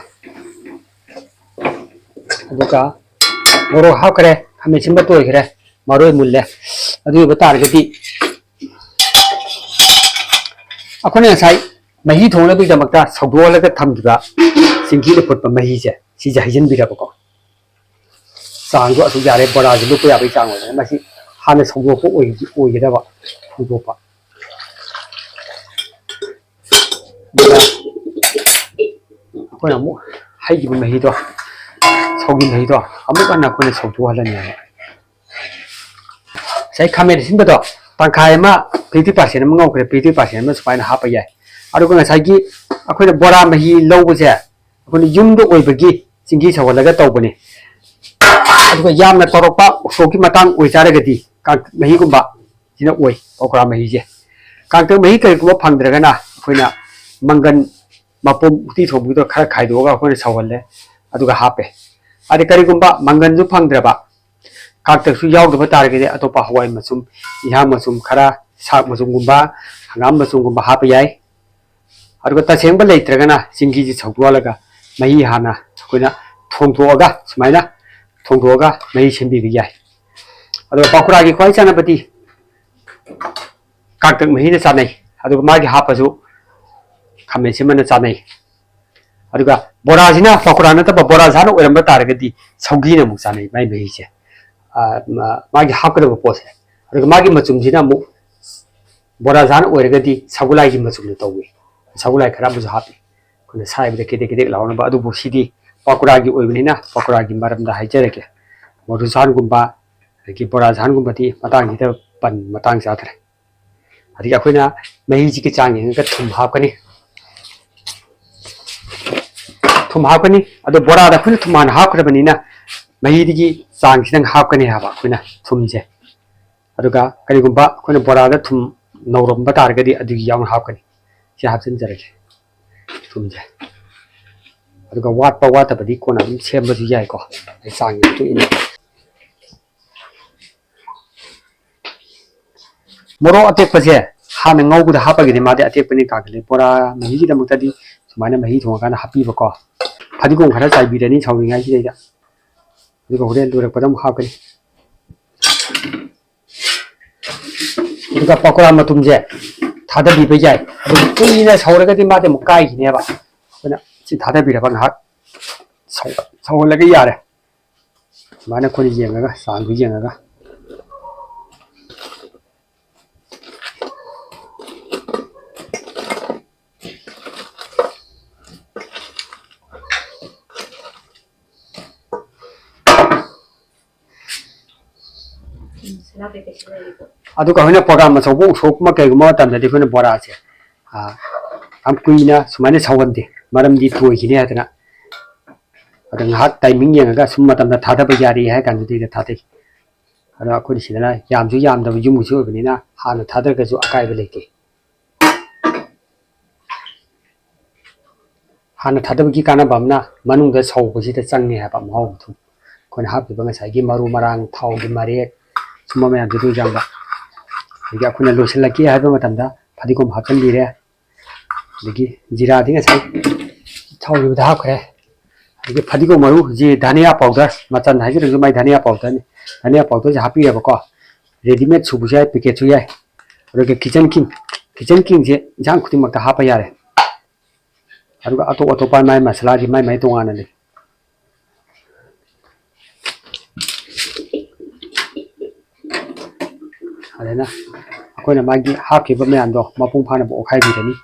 ꯑꯗꯨꯒ ꯃꯣꯔꯣꯛ ꯍꯥꯞꯈ꯭ꯔꯦ, ꯈꯥꯃꯦꯟ ꯑꯁꯤꯟꯕ ꯇꯣꯏꯈ꯭ꯔꯦ, ꯃꯔꯣꯏ ꯃꯨꯜꯂꯦ꯫ ꯑꯗꯨ ꯑꯣꯏꯕ ꯇꯥꯔꯒꯗꯤ ꯑꯩꯈꯣꯏꯅ ꯉꯁꯥꯏ ꯃꯍꯤ ꯊꯣꯡꯅꯕꯒꯤꯗꯃꯛꯇ ꯁꯧꯗꯣꯛꯍꯜꯂꯒ ꯊꯝꯈꯤꯕ ꯆꯤꯡꯀꯤꯗ ꯐꯨꯠꯄ ꯃꯍꯤꯁꯦ, ꯁꯤꯁꯦ ꯍꯩꯖꯤꯟꯕꯤꯔꯕꯀꯣ꯫ ꯆꯥꯡꯗꯣ ꯑꯁꯨꯛ ꯌꯥꯔꯦ, ꯕꯣꯔꯥꯁꯦ ꯂꯨꯞꯄ ꯌꯥꯕꯒꯤ ꯆꯥꯡ ꯑꯣꯏꯔꯦ꯫ ꯃꯁꯤ ꯍꯥꯟꯅ ꯁꯧꯗꯣꯛꯄ ꯑꯣꯏ-, ꯑꯣꯏꯒꯗꯕ, ꯁꯧꯗꯣꯛꯄ꯫ ꯑꯗꯨꯒ ꯑꯩꯈꯣꯏꯅ ꯑꯃꯨꯛ ꯍꯩꯈꯤꯕ ꯃꯍꯤꯗꯣ, ꯁꯧꯒꯤ ꯃꯍꯤꯗꯣ ꯑꯃꯨꯛ ꯍꯟꯅ ꯑꯩꯈꯣꯏꯅ ꯁꯧꯗꯣꯛꯍꯜꯂꯅꯤ ꯍꯥꯏꯕ꯫ ꯉꯁꯥꯏ ꯈꯥꯃꯦꯟ ꯑꯁꯤꯟꯕꯗꯣ ꯇꯪꯈꯥꯏ ꯑꯃ, ꯐꯤꯐꯇꯤ ꯄꯥꯔꯁꯦꯟ ꯑꯃ ꯉꯧꯈ꯭ꯔꯦ, ꯐꯤꯐꯇꯤ ꯄꯥꯔꯁꯦꯟ ꯑꯃ ꯁꯨꯃꯥꯏꯅ ꯍꯥꯞꯄ ꯌꯥꯏ꯫ ꯑꯗꯨꯒ ꯉꯁꯥꯏꯒꯤ ꯑꯩꯈꯣꯏꯅ ꯕꯣꯔꯥ ꯃꯍꯤ ꯂꯧꯕꯁꯦ, ꯑꯩꯈꯣꯏꯅ ꯌꯨꯝꯗ ꯑꯣꯏꯕꯒꯤ ꯆꯤꯡꯍꯤ ꯁꯧꯍꯜꯂꯒ ꯇꯧꯕꯅꯤ꯫ ꯑꯗꯨꯒ ꯌꯥꯝꯅ ꯇꯧꯔꯛꯄ ꯎꯁꯣꯞꯀꯤ ꯃꯇꯥꯡ ꯑꯣꯏꯇꯥꯔꯒꯗꯤ ꯀꯥꯡ-, ꯃꯍꯤꯒꯨꯝꯕ ꯁꯤꯅ ꯑꯣꯏ, ꯄꯀꯧꯔꯥ ꯃꯍꯤꯁꯦ꯫ ꯀꯥꯡꯇꯛ ꯃꯍꯤ ꯀꯔꯤꯒꯨꯝꯕ ꯐꯪꯗ꯭ꯔꯒꯅ ꯑꯩꯈꯣꯏꯅ ꯃꯪꯒꯟ ꯃꯄꯨꯝ, ꯎꯇꯤ ꯊꯣꯡꯕꯒꯤꯗꯣ ꯈꯔ ꯈꯥꯏꯗꯣꯛꯑꯒ ꯑꯩꯈꯣꯏꯅ ꯁꯧꯍꯜꯂꯦ, ꯑꯗꯨꯒ ꯍꯥꯞꯄꯦ꯫ ꯑꯗꯩ ꯀꯔꯤꯒꯨꯝꯕ ꯃꯪꯒꯟꯁꯨ ꯐꯪꯗ꯭ꯔꯕ, ꯀꯥꯡꯇꯛꯁꯨ ꯌꯥꯎꯗꯕ ꯇꯥꯔꯒꯗꯤ ꯑꯇꯣꯞꯄ ꯍꯋꯥꯏ ꯃꯆꯨꯝ, ꯏꯟꯁꯥꯡ ꯃꯆꯨꯝ ꯈꯔ, ꯁꯥꯛ ꯃꯆꯨꯝꯒꯨꯝꯕ, ꯍꯪꯒꯥꯝ ꯃꯆꯨꯝꯒꯨꯝꯕ ꯍꯥꯞꯄ ꯌꯥꯏ꯫ ꯑꯗꯨꯒ ꯇꯁꯦꯡꯕ ꯂꯩꯇ꯭ꯔꯒꯅ ꯆꯤꯡꯍꯤꯁꯤ ꯁꯧꯗꯣꯛꯍꯜꯂꯒ ꯃꯍꯤ ꯍꯥꯟꯅ ꯑꯩꯈꯣꯏꯅ ꯊꯣꯡꯗꯣꯛꯑꯒ, ꯁꯨꯃꯥꯏꯅ ꯊꯣꯡꯗꯣꯛꯑꯒ ꯃꯍꯤ ꯁꯦꯝꯕꯤꯕ ꯌꯥꯏ꯫ ꯑꯗꯨꯒ ꯄꯀꯧꯔꯥꯒꯤ ꯈ꯭ꯋꯥꯏ ꯆꯥꯅꯕꯗꯤ ꯀꯥꯡꯇꯛ ꯃꯍꯤꯅ ꯆꯥꯅꯩ, ꯑꯗꯨꯒ ꯃꯥꯒꯤ ꯍꯥꯞꯄꯁꯨ ꯈꯥꯃꯦꯟ ꯑꯁꯤꯟꯕꯅ ꯆꯥꯅꯩ꯫ ꯑꯗꯨꯒ ꯕꯣꯔꯥꯁꯤꯅ, ꯄꯀꯧꯔꯥ ꯅꯠꯇꯕ ꯕꯣꯔꯥꯁꯤ ꯍꯥꯟꯅ ꯑꯣꯏꯔꯝꯕ ꯇꯥꯔꯒꯗꯤ ꯁꯧꯒꯤꯅ ꯑꯃꯨꯛ ꯆꯥꯅꯩ ꯃꯥꯏ ꯃꯍꯤꯁꯦ, ꯑ, ꯃꯥ-, ꯃꯥꯒꯤ ꯍꯥꯞꯀꯗꯕ ꯄꯣꯠꯁꯦ꯫ ꯑꯗꯨꯒ ꯃꯥꯒꯤ ꯃꯆꯨꯝꯁꯤꯅ ꯑꯃꯨꯛ ꯕꯣꯔꯥꯁꯤ ꯍꯥꯟꯅ ꯑꯣꯏꯔꯒꯗꯤ ꯁꯒꯣꯜꯍꯋꯥꯏꯒꯤ ꯃꯆꯨꯝꯗꯣ ꯇꯧꯏ, ꯁꯒꯣꯜꯍꯋꯥꯏ ꯈꯔ ꯑꯃꯁꯨ ꯍꯥꯞꯄꯤ ꯑꯩꯈꯣꯏꯅ ꯁꯥꯏꯕꯗ ꯀꯦꯗꯦꯛ ꯀꯦꯗꯦꯛ ꯂꯥꯎꯅꯕ꯫ ꯑꯗꯨꯕꯨ ꯁꯤꯗꯤ ꯄꯀꯧꯔꯥꯒꯤ ꯑꯣꯏꯕꯅꯤꯅ ꯄꯀꯧꯔꯥꯒꯤ ꯃꯔꯝꯗ ꯍꯥꯏꯖꯔꯒꯦ꯫ ꯃꯔꯨꯁꯥꯟꯒꯨꯝꯕ, ꯑꯗꯒꯤ ꯕꯣꯔꯥꯁꯥꯟꯒꯨꯝꯕꯗꯤ ꯃꯇꯥꯡꯁꯤꯗ ꯄꯟ-, ꯃꯇꯥꯡ ꯆꯥꯗ꯭ꯔꯦ꯫ ꯑꯗꯒꯤ ꯑꯩꯈꯣꯏꯅ ꯃꯍꯤꯁꯤꯒꯤ ꯆꯥꯡ ꯌꯦꯡꯉꯒ ꯊꯨꯝ ꯍꯥꯞꯀꯅꯤ꯫ ꯊꯨꯝ ꯍꯥꯞꯀꯅꯤ꯫ ꯑꯗꯣ ꯕꯣꯔꯥꯗ ꯑꯩꯈꯣꯏꯅ ꯊꯨꯝ ꯍꯥꯟꯅ ꯍꯥꯞꯈ꯭ꯔꯕꯅꯤꯅ ꯃꯍꯤꯗꯒꯤ ꯆꯥꯡꯁꯤꯗꯪ ꯍꯥꯞꯀꯅꯤ ꯍꯥꯏꯕ ꯑꯩꯈꯣꯏꯅ ꯊꯨꯝꯁꯦ꯫ ꯑꯗꯨꯒ ꯀꯔꯤꯒꯨꯝꯕ ꯑꯩꯈꯣꯏꯅ ꯕꯣꯔꯥꯗ ꯊꯨꯝ ꯅꯧꯔꯝꯕ ꯇꯥꯔꯒꯗꯤ ꯑꯗꯨꯒꯤ ꯌꯥꯎꯅ ꯍꯥꯞꯀꯅꯤ꯫ ꯁꯤ ꯍꯥꯞꯆꯤꯟꯖꯔꯒꯦ ꯊꯨꯝꯁꯦ꯫ ꯑꯗꯨꯒ ꯋꯥꯠꯄ ꯋꯥꯠꯇꯕꯗꯤ ꯀꯣꯟꯅ ꯑꯗꯨꯝ ꯁꯦꯝꯕꯁꯨ ꯌꯥꯏꯀꯣ, ꯑꯩ ꯆꯥꯡꯒꯤ ꯃꯇꯨꯡ ꯏꯟꯅ꯫ ꯃꯣꯔꯣꯛ ꯑꯇꯦꯛꯄꯁꯦ ꯍꯥꯟꯅ ꯉꯧꯕꯗ ꯍꯥꯞꯄꯒꯤꯗꯤ ꯃꯥꯗꯤ ꯑꯇꯦꯛꯄꯅꯤ ꯀꯥꯒꯜꯂꯤ꯫ ꯕꯣꯔꯥ ꯃꯍꯤꯒꯤꯗꯃꯛꯇꯗꯤ ꯁꯨꯃꯥꯏꯅ ꯃꯍꯤ ꯊꯣꯡꯉꯀꯥꯟꯗ ꯍꯥꯞꯄꯤꯕꯀꯣ꯫ ꯐꯗꯤꯒꯣꯝ ꯈꯔ ꯆꯥꯏꯕꯤꯔꯅꯤ ꯁꯧꯔꯤꯉꯩꯁꯤꯗꯩꯗ꯫ ꯑꯗꯨꯒ ꯍꯣꯔꯦꯟ ꯂꯣꯏꯔꯛꯄꯗ ꯑꯃꯨꯛ ꯍꯥꯞꯀꯅꯤ꯫ ꯑꯗꯨꯒ ꯄꯀꯣꯔꯥ ꯃꯇꯨꯝꯁꯦ ꯊꯥꯗꯕꯤꯕ ꯌꯥꯏ꯫ ꯑꯗꯨ ꯀꯨꯏꯅ ꯁꯧꯔꯒꯗꯤ ꯃꯥꯗꯤ ꯑꯃꯨꯛ ꯀꯥꯏꯈꯤꯅꯦꯕ꯫ ꯑꯗꯨꯅ ꯁꯤ ꯊꯥꯗꯕꯤꯔꯕ ꯉꯥꯏꯍꯥꯛ ꯁꯧ-, ꯁꯧꯍꯜꯂꯒ ꯌꯥꯔꯦ꯫ ꯁꯨꯃꯥꯏꯅ ꯑꯩꯈꯣꯏꯅ ꯌꯦꯡꯉꯒ, ꯆꯥꯡꯗꯨ ꯌꯦꯡꯉꯒ꯫ ꯑꯗꯨꯒ ꯑꯩꯈꯣꯏꯅ ꯄ꯭ꯔꯣꯒ꯭ꯔꯥꯝ ꯑꯆꯧꯕ ꯎꯁꯣꯞ ꯑꯃ ꯀꯩꯒꯨꯝꯕ ꯃꯇꯝꯗꯗꯤ ꯑꯩꯈꯣꯏꯅ ꯕꯣꯔꯥꯁꯦ, ꯑꯥ, ꯌꯥꯝ ꯀꯨꯏꯅ ꯁꯨꯃꯥꯏꯅ ꯁꯧꯍꯟꯗꯦ, ꯃꯔꯝꯗꯤ ꯇꯣꯏꯈꯤꯅꯤ ꯍꯥꯏꯗꯅ꯫ ꯑꯗ ꯉꯥꯏꯍꯥꯛ ꯇꯥꯏꯃꯤꯡ ꯌꯦꯡꯉꯒ ꯁꯨꯝ ꯃꯇꯝꯗ ꯊꯥꯗꯕ ꯌꯥꯔꯦ ꯍꯥꯏ ꯀꯥꯟꯗꯗꯤ ꯑꯩꯅ ꯊꯥꯗꯩ꯫ ꯑꯗꯣ ꯑꯩꯈꯣꯏꯅ ꯁꯤꯗꯅ ꯌꯥꯝꯁꯨ ꯌꯥꯝꯗꯕ ꯌꯨꯝꯒꯤꯁꯨ ꯑꯣꯏꯕꯅꯤꯅ ꯍꯥꯟꯅ ꯊꯥꯗꯔꯒꯁꯨ ꯑꯀꯥꯏꯕ ꯂꯩꯇꯦ꯫ ꯍꯥꯟꯅ ꯊꯥꯗꯕꯒꯤ ꯀꯥꯟꯅꯕ ꯑꯃꯅ ꯃꯅꯨꯡꯗ ꯁꯧꯕꯁꯤꯗ ꯆꯪꯉꯦ ꯍꯥꯏꯕ ꯃꯍꯥꯎ ꯑꯃ ꯊꯨꯝ꯫ ꯑꯩꯈꯣꯏꯅ ꯍꯥꯞꯄꯤꯕ ꯉꯁꯥꯏꯒꯤ ꯃꯔꯨ ꯃꯔꯥꯡ, ꯊꯥꯎꯒꯤ ꯃꯔꯦꯛ, ꯁꯨꯝꯕ ꯃꯌꯥꯝꯗꯨ ꯑꯗꯨ ꯌꯥꯝꯕ꯫ ꯑꯗꯒꯤ ꯑꯩꯈꯣꯏꯅ ꯂꯣꯏꯁꯤꯜꯂꯛꯀꯦ ꯍꯥꯏꯕ ꯃꯇꯝꯗ ꯐꯗꯤꯒꯣꯝ ꯍꯥꯞꯆꯤꯟꯕꯤꯔꯦ꯫ ꯑꯗꯒꯤ ꯖꯤꯔꯥꯗꯤ ꯉꯁꯥꯏ ꯊꯥꯎꯈꯤꯕꯗ ꯍꯥꯞꯈ꯭ꯔꯦ꯫ ꯑꯗꯒꯤ ꯐꯗꯤꯒꯣꯝ ꯃꯔꯨ, ꯖꯤ ꯙꯅꯤꯌꯥ ꯄꯥꯎꯗꯔ, ꯃꯆꯜ ꯍꯥꯏꯖꯔꯒꯁꯨ ꯃꯥꯏ ꯙꯅꯤꯌꯥ ꯄꯥꯎꯗꯔꯅꯤ꯫ ꯙꯅꯤꯌꯥ ꯄꯥꯎꯗꯔꯁꯦ ꯍꯥꯞꯄꯤꯔꯦꯕꯀꯣ꯫ ꯔꯦꯗꯤꯃꯦꯗ ꯁꯨꯕꯁꯨ ꯌꯥꯏ, ꯄꯦꯀꯦꯠꯁꯨ ꯌꯥꯏ꯫ ꯑꯗꯨꯒ ꯀꯤꯆꯟ ꯀꯤꯡ, ꯀꯤꯆꯟ ꯀꯤꯡꯁꯦ ꯏꯟꯁꯥꯡ ꯈꯨꯗꯤꯡꯃꯛꯇ ꯍꯥꯞꯄ ꯌꯥꯔꯦ꯫ ꯑꯗꯨꯒ ꯑꯇꯣꯞ ꯑꯇꯣꯞꯄ ꯃꯥꯏ ꯃꯁꯥꯂꯥꯗꯤ ꯃꯥꯏ ꯃꯥꯏ ꯇꯣꯉꯥꯟꯅ ꯂꯩ꯫ ꯑꯗꯨꯅ ꯑꯩꯈꯣꯏꯅ ꯃꯥꯒꯤ ꯍꯥꯞꯈꯤꯕ ꯃꯌꯥꯝꯗꯣ ꯃꯄꯨꯡ ꯐꯥꯅꯕ ꯑꯣꯠꯈꯥꯏꯕꯤꯔꯅꯤ꯫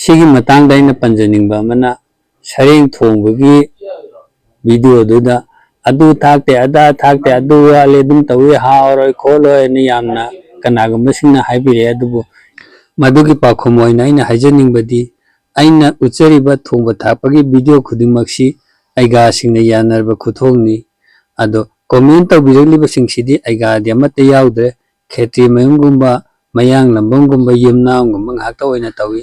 ꯁꯤꯒꯤ ꯃꯇꯥꯡꯗ ꯑꯩꯅ ꯄꯟꯖꯅꯤꯡꯕ ꯑꯃꯅ, ꯁꯔꯦꯡ ꯊꯣꯡꯕꯒꯤ ꯚꯤꯗꯤꯑꯣꯗꯨꯗ "ꯑꯗꯨ ꯊꯥꯛꯇꯦ, ꯑꯗꯥ ꯊꯥꯛꯇꯦ, ꯑꯗꯨ ꯋꯥꯠꯂꯦ, ꯑꯗꯨꯝ ꯇꯧꯏ, ꯍꯥꯎꯔꯣꯏ ꯈꯣꯠꯂꯣꯏꯅ" ꯌꯥꯝꯅ ꯀꯅꯥꯒꯨꯝꯕꯁꯤꯡꯅ ꯍꯥꯏꯕꯤꯔꯛꯑꯦ꯫ ꯑꯗꯨꯕꯨ ꯃꯗꯨꯒꯤ ꯄꯥꯎꯈꯨꯝ ꯑꯣꯏꯅ ꯑꯩꯅ ꯍꯥꯏꯖꯅꯤꯡꯕꯗꯤ, ꯑꯩꯅ ꯎꯠꯆꯔꯤꯕ ꯊꯣꯡꯕ ꯊꯥꯛꯄꯒꯤ video ꯈꯨꯗꯤꯡꯃꯛꯁꯤ ꯑꯩꯒꯥꯁꯤꯡꯅ ꯌꯥꯅꯔꯕ ꯈꯨꯊꯣꯡꯅꯤ꯫ ꯑꯗꯣ comment ꯇꯧꯕꯤꯔꯛꯂꯤꯕꯁꯤꯡꯁꯤꯗꯤ ꯑꯩꯒꯥꯗꯤ ꯑꯃꯠꯇ ꯌꯥꯎꯗ꯭ꯔꯦ꯫ ꯈꯦꯇ꯭ꯔꯤ ꯃꯌꯨꯝꯒꯨꯝꯕ, ꯃꯌꯥꯡ ꯂꯝꯕꯝꯒꯨꯝꯕ, ꯌꯨꯝꯅꯥꯝꯒꯨꯝꯕ ꯉꯥꯛꯇ ꯑꯣꯏꯅ ꯇꯧꯏ꯫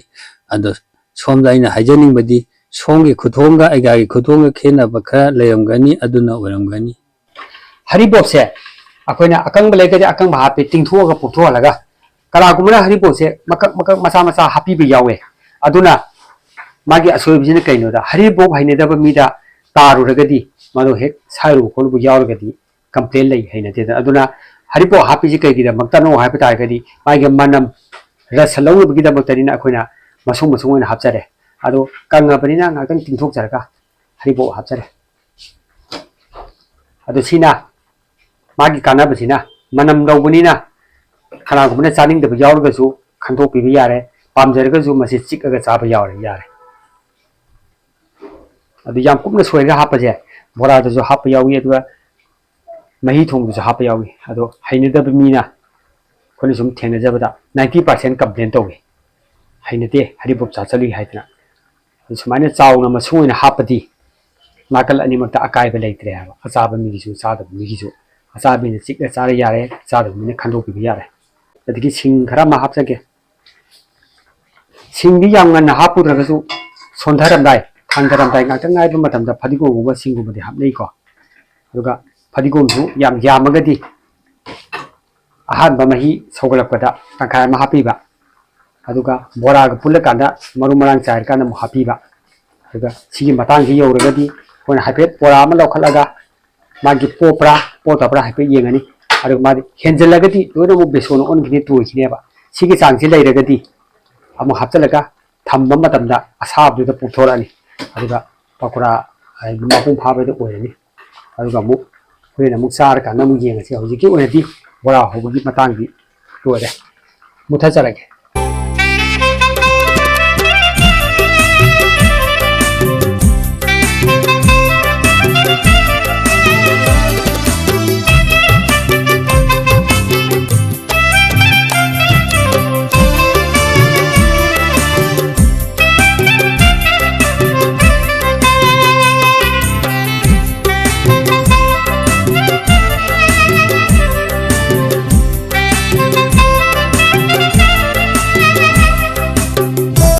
ꯑꯗꯣ ꯁꯣꯝꯗ ꯑꯩꯅ ꯍꯥꯏꯖꯅꯤꯡꯕꯗꯤ, ꯁꯣꯝꯒꯤ ꯈꯨꯊꯣꯡꯒ ꯑꯩꯒꯥꯒꯤ ꯈꯨꯊꯣꯡꯒ ꯈꯦꯠꯅꯕ ꯈꯔ ꯂꯩꯔꯝꯒꯅꯤ, ꯑꯗꯨꯅ ꯑꯣꯏꯔꯝꯒꯅꯤ꯫ ꯍꯔꯤꯕꯣꯞꯁꯦ ꯑꯩꯈꯣꯏꯅ ꯑꯀꯪꯕ ꯂꯩꯔꯒꯗꯤ ꯑꯀꯪꯕ ꯍꯥꯞꯄꯤ, ꯇꯤꯡꯊꯣꯛꯑꯒ ꯄꯣꯞꯊꯣꯛꯍꯜꯂꯒ꯫ ꯀꯅꯥꯒꯨꯝꯕꯅ ꯍꯔꯤꯕꯣꯞꯁꯦ ꯃꯀꯛ ꯃꯀꯛ ꯃꯆꯥ ꯃꯆꯥ ꯍꯥꯞꯄꯤꯕ ꯌꯥꯎꯋꯦ꯫ ꯑꯗꯨꯅ ꯃꯥꯒꯤ ꯑꯁꯣꯏꯕꯁꯤꯅ ꯀꯩꯅꯣꯗ, ꯍꯔꯤꯕꯣꯞ ꯍꯩꯅꯗꯕ ꯃꯤꯗ ꯇꯥꯔꯨꯔꯒꯗꯤ, ꯃꯗꯨ ꯍꯦꯛ ꯁꯥꯏꯔꯨꯕ ꯈꯣꯠꯂꯨꯕ ꯌꯥꯎꯔꯒꯗꯤ complain ꯂꯩ, ꯍꯩꯅꯗꯦꯗꯅ꯫ ꯑꯗꯨꯅ ꯍꯔꯤꯕꯣꯞ ꯍꯥꯞꯄꯤꯁꯤ ꯀꯩꯒꯤꯗꯃꯛꯇꯅꯣ ꯍꯥꯏꯕ ꯇꯥꯔꯒꯗꯤ, ꯃꯥꯒꯤ ꯃꯅꯝ ꯔꯁ ꯂꯧꯅꯕꯒꯤꯗꯃꯛꯇꯅꯤꯅ ꯑꯩꯈꯣꯏꯅ ꯃꯁꯨꯡ ꯃꯁꯨꯡ ꯑꯣꯏꯅ ꯍꯥꯞꯆꯔꯦ꯫ ꯑꯗꯣ ꯀꯪꯉꯕꯅꯤꯅ ꯉꯥꯛꯇꯪ ꯇꯤꯡꯊꯣꯛꯆꯔꯒ ꯍꯔꯤꯕꯣꯞ ꯍꯥꯞꯆꯔꯦ꯫ ꯑꯗꯣ ꯁꯤꯅ ꯃꯥꯒꯤ ꯀꯥꯟꯅꯕꯁꯤꯅ, ꯃꯅꯝ ꯂꯧꯕꯅꯤꯅ ꯀꯅꯥꯒꯨꯝꯕꯅ ꯆꯥꯅꯤꯡꯗꯕ ꯌꯥꯎꯔꯒꯁꯨ ꯈꯟꯗꯣꯛꯄꯤꯕ ꯌꯥꯔꯦ, ꯄꯥꯝꯖꯔꯒꯁꯨ ꯃꯁꯤ ꯆꯤꯛꯑꯒ ꯆꯥꯕ ꯌꯥꯎꯔꯦ, ꯌꯥꯔꯦ꯫ ꯑꯗꯨ ꯌꯥꯝ ꯀꯨꯞꯅ ꯁꯣꯏꯔꯒ ꯍꯥꯞꯄꯁꯦ, ꯕꯣꯔꯥꯗꯁꯨ ꯍꯥꯞꯄ ꯌꯥꯎꯏ, ꯑꯗꯨꯒ ꯃꯍꯤ ꯊꯣꯡꯕꯗꯁꯨ ꯍꯥꯞꯄ ꯌꯥꯎꯏ꯫ ꯑꯗꯣ ꯍꯩꯅꯗꯕ ꯃꯤꯅ ꯑꯩꯈꯣꯏꯅ ꯁꯨꯝ ꯊꯦꯡꯅꯖꯕꯗ ninety percent complain ꯇꯧꯏ, ꯍꯩꯅꯗꯦ, ꯍꯔꯤꯕꯣꯞ ꯆꯥꯁꯤꯜꯂꯨꯏ ꯍꯥꯏꯗꯅ꯫ ꯑꯗꯨ ꯁꯨꯃꯥꯏꯅ ꯆꯥꯎꯅ ꯃꯁꯨꯡ ꯑꯣꯏꯅ ꯍꯥꯞꯄꯗꯤ ꯅꯥꯀꯜ ꯑꯅꯤꯃꯛꯇ ꯑꯀꯥꯏꯕ ꯂꯩꯇ꯭ꯔꯦ ꯍꯥꯏꯕ, ꯑꯆꯥꯕ ꯃꯤꯒꯤꯁꯨ ꯆꯥꯗꯕ ꯃꯤꯒꯤꯁꯨ꯫ ꯑꯆꯥꯕ ꯃꯤꯅ ꯆꯤꯛꯅ ꯆꯥꯔ ꯌꯥꯔꯦ, ꯆꯥꯗꯕ ꯃꯤꯅ ꯈꯟꯗꯣꯛꯄꯤꯕ ꯌꯥꯔꯦ꯫ ꯑꯗꯒꯤ ꯁꯤꯡ ꯈꯔ ꯑꯃ ꯍꯥꯞꯆꯒꯦ꯫ ꯁꯤꯡꯗꯤ ꯌꯥꯝ ꯉꯟꯅ ꯍꯥꯞꯄꯨꯗ꯭ꯔꯒꯁꯨ, ꯁꯣꯟꯊꯔꯝꯗꯥꯏ, ꯊꯥꯡꯊꯔꯝꯗꯥꯏ ꯉꯥꯛꯇꯪ ꯉꯥꯏꯕ ꯃꯇꯝꯗ ꯐꯗꯤꯒꯣꯝꯒꯨꯝꯕ, ꯁꯤꯡꯒꯨꯝꯕꯗꯤ ꯍꯥꯞꯅꯩꯀꯣ꯫ ꯑꯗꯨꯒ ꯐꯗꯤꯒꯣꯝꯁꯨ ꯌꯥꯝ ꯌꯥꯝꯃꯒꯗꯤ ꯑꯍꯥꯟꯕ ꯃꯍꯤ ꯁꯧꯒꯠꯂꯛꯄꯗ ꯇꯪꯈꯥꯏ ꯑꯃ ꯍꯥꯞꯄꯤꯕ, ꯑꯗꯨꯒ ꯕꯣꯔꯥꯒ ꯄꯨꯜꯂꯀꯥꯟꯗ ꯃꯔꯨ ꯃꯔꯥꯡ ꯆꯥꯏꯔꯀꯥꯟꯗ ꯑꯃꯨꯛ ꯍꯥꯞꯄꯤꯕ꯫ ꯑꯗꯨꯒ ꯁꯤꯒꯤ ꯃꯇꯥꯡꯁꯤ ꯌꯧꯔꯒꯗꯤ ꯑꯩꯈꯣꯏꯅ ꯍꯥꯏꯐꯦꯠ ꯕꯣꯔꯥ ꯑꯃ ꯂꯧꯈꯠꯂꯒ ꯃꯥꯒꯤ ꯄꯣꯞꯄ꯭ꯔꯥ ꯄꯣꯞꯇꯕ꯭ꯔꯥ ꯍꯥꯏꯐꯦꯠ ꯌꯦꯡꯉꯅꯤ꯫ ꯑꯗꯨꯒ ꯃꯥꯗꯤ ꯍꯦꯟꯖꯜꯂꯒꯗꯤ ꯂꯣꯏꯅꯃꯛ ꯕꯦꯁꯣꯟ ꯑꯣꯟꯈꯤꯅꯤ, ꯇꯣꯏꯈꯤꯅꯦꯕ꯫ ꯁꯤꯒꯤ ꯆꯥꯡꯁꯤ ꯂꯩꯔꯒꯗꯤ ꯑꯃꯨꯛ ꯍꯥꯞꯆꯤꯜꯂꯒ ꯊꯝꯕ ꯃꯇꯝꯗ ꯑꯁꯥꯕꯗꯨꯗ ꯄꯣꯞꯊꯣꯔꯛꯑꯅꯤ꯫ ꯑꯗꯨꯒ ꯄꯀꯣꯔꯥ ꯍꯥꯏꯗꯤ ꯃꯄꯨꯡ ꯐꯥꯕꯗ ꯑꯣꯏꯔꯅꯤ꯫ ꯑꯗꯨꯒ ꯑꯃꯨꯛ ꯍꯣꯔꯦꯟ ꯑꯃꯨꯛ ꯆꯥꯔꯀꯥꯟꯗ ꯑꯃꯨꯛ ꯌꯦꯡꯉꯁꯤ꯫ ꯍꯧꯖꯤꯛꯀꯤ ꯑꯣꯏꯅꯗꯤ ꯕꯣꯔꯥ ꯍꯧꯕꯒꯤ ꯃꯇꯥꯡꯗꯤ ꯂꯣꯏꯔꯦ꯫ ꯃꯨꯊꯠꯆꯔꯒꯦ꯫